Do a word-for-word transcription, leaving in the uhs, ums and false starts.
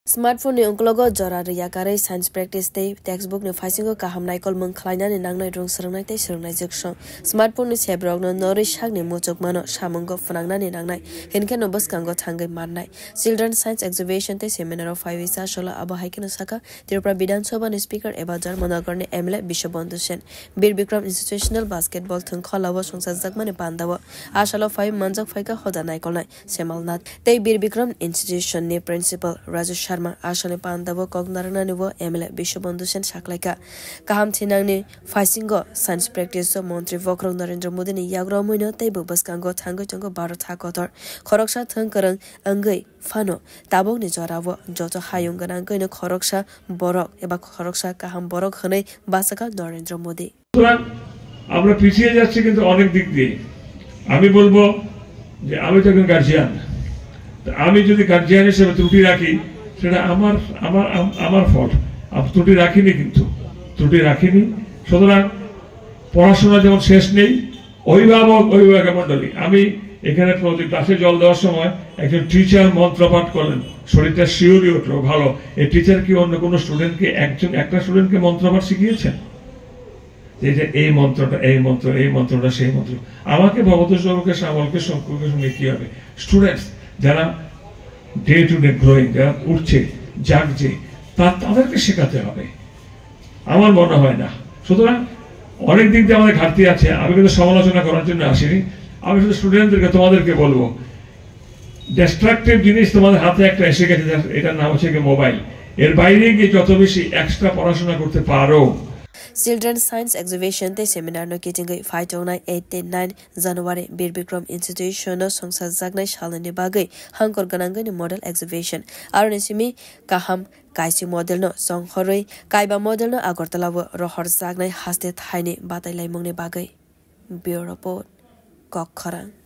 Smartphone ni uklogo jora rwya karwi science practice tei textbook ni phaisingo kaham naikolmung khlainani nangnai rung swrwngnai tei swrwngnai jwksong. Smartphone ni sebrokno norwi sakni muchukmano samungo phwnangnani nangnai, hinkheno bwskango thangwi mannai. Children Science Exhibition tei seminar o phaiwi Chasolo abo hai kheno sakha, Tripura Bidhan Sabha ni Speaker eba Dharmanagar ni M L A Biswabandhu Sen. Bir Bikram Institutional Basketball thwngkhwlao songchakjakmani pandao a salo phaiwi manjak phaikha hoda naikolnai Semal Nath tei Bir Bikram Institution ni Principal Raju Sharma. A salni pandao kok narwknani o M L A Biswabandhu Sen saklaikha. Kaham thinangni phaisingo science practice o Montri Bokhorok Narendra Modi ni yagra omoino tei bo bwskango thangwi tongo Bharat ha kotor. Khoroksa thwng kwrwng wngwi phano tabukni jorao joto hayung gwnangwino khoroksa borok eba khoroksa kaham borok hwnwi bachakha Narendra Modi. সুতরাং আমরা পিছিয়ে যাচ্ছি কিন্তু অনেক দিক দিয়ে। আমি বলবো যে আমি তো একজন গার্জিয়ান, তো আমি যদি গার্জিয়ান হিসেবে ত্রুটি রাখি, সেটা আমার আমার আম- আমার ফল্ট। আমি ত্রুটি রাখিনি, কিন্তু ত্রুটি রাখিনি। সুতরাং পড়াশোনা যেমন শেষ নেই, অভিভাবক অভিভাবক মণ্ডলী, আমি এখানে প্রতি গ্লাসে জল দেওয়ার সময় একজন টিচার মন্ত্রপাঠ করলেন, শরীরটা শিউরে উঠলো, ভালো। এই টিচার কি অন্য কোনো স্টুডেন্টকে, একজন একটা স্টুডেন্টকে মন্ত্রপাঠ শিখিয়েছেন? যে এটা এই মন্ত্রটা, এই মন্ত্র, এই মন্ত্রটা, সেই মন্ত্র। আমাকে ভবতোষ বাবুকে, শ্যামলকে, শঙ্কুকে শুনে কি হবে? স্টুডেন্টস যারা ডে টু ডে গ্রোয়িং, যারা উঠছে, জাগছে, তা তাদেরকে শেখাতে হবে। আমার মনে হয় না। সুতরাং অনেক দিক দিয়ে আমাদের ঘাটতি আছে। আমি কিন্তু সমালোচনা করার জন্য আসিনি। আমি শুধু স্টুডেন্টদেরকে, তোমাদেরকে বলবো, ডিস্ট্রাকটিভ জিনিস তোমাদের হাতে একটা এসে গেছে, যার- এটার নাম হচ্ছে গিয়ে মোবাইল। এর বাইরে গিয়ে যত বেশি এক্সট্রা পড়াশোনা করতে পারো। Children Science Exhibition tei seminar no kitingwi phai tongnai eight tei nine January Bir Bikram Institution no songsajaknai salni bagwi hangkor gwnangwi ni model exhibition. Aroni simi kaham kaisi model no chonghorwi kaiba model no Agartala o rohorjaknai haste thaini batailaimungni bagwi. Bureau Report, Kokkhorang.